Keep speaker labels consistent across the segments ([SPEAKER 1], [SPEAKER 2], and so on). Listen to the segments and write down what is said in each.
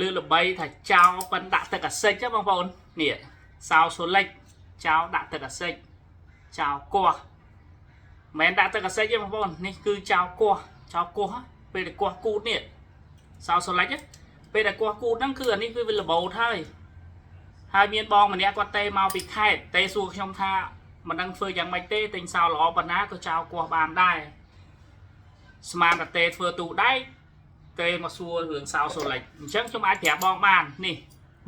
[SPEAKER 1] លើល្បីថាចោលប៉ិនដាក់ទឹកអាសិចហ៎បងប្អូននេះសោសូលិចចោលដាក់ទឹកអាសិចចោលកោះមិនមែនដាក់ទឹកអាសិចទេបងប្អូននេះគឺចោលកោះចោលកោះហ៎ពេលដែលកោះគូតនេះសោសូលិចហ៎ពេលដែលកោះគូតហ្នឹងគឺអានេះគឺវារបូតហើយហើយមានបងម្នាក់គាត់ទេមកពីខេត្តទេសួរខ្ញុំថាមិនដឹងធ្វើយ៉ាងម៉េចទេទិញសោល្អប៉ុណ្ណាក៏ចោលកោះបានដែរស្មានតែទេធ្វើទូដែក គេមកសួររឿងសោសូលិចអញ្ចឹងខ្ញុំអាចប្រាប់បងបាននេះ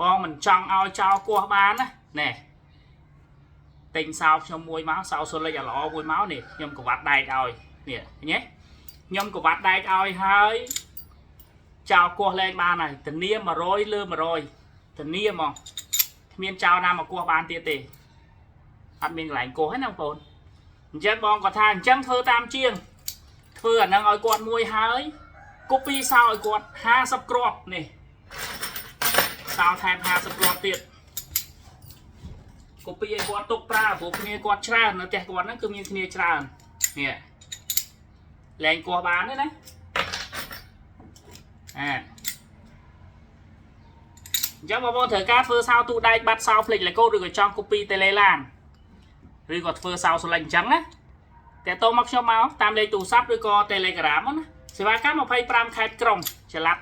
[SPEAKER 1] បងមិនចង់ឲ្យចោលគោះបានណាណែទិញសោខ្ញុំមួយមកសោសូលិចឲ្យល្អមួយមកនេះខ្ញុំក្វាត់ដែកឲ្យនេះឃើញទេខ្ញុំក្វាត់ដែកឲ្យហើយចោលគោះលែងបានហើយធានា100លើ100ធានាហ្មងគ្មានចោលណាមកគោះបានទៀតទេអត់មានកន្លែងគោះទេណាបងប្អូនអញ្ចឹងបងគាត់ថាអញ្ចឹងធ្វើតាមជាងធ្វើអាហ្នឹងឲ្យគាត់មួយហើយ កូពីសោឲ្យគាត់50គ្រាប់នេះសោថែម50គ្រាប់ទៀតកូពីឲ្យគាត់ទុកប្រើព្រោះគ្នាគាត់ច្រើននៅផ្ទះគាត់ហ្នឹងគឺមានគ្នាច្រើននេះលែងគោះបានទេណាអាអញ្ចឹងបងប្អូនត្រូវការធ្វើសោទូដែកបាត់សោភ្លេចលេកូឬក៏ចង់កូពីតេឡេឡានឬក៏ធ្វើសោសលេចអញ្ចឹងណាតើតោមកខ្ញុំមកតាមលេខទូរស័ព្ទឬក៏ Telegram ណាសេវាកម្ម25ខេត្តក្រុងចល័ត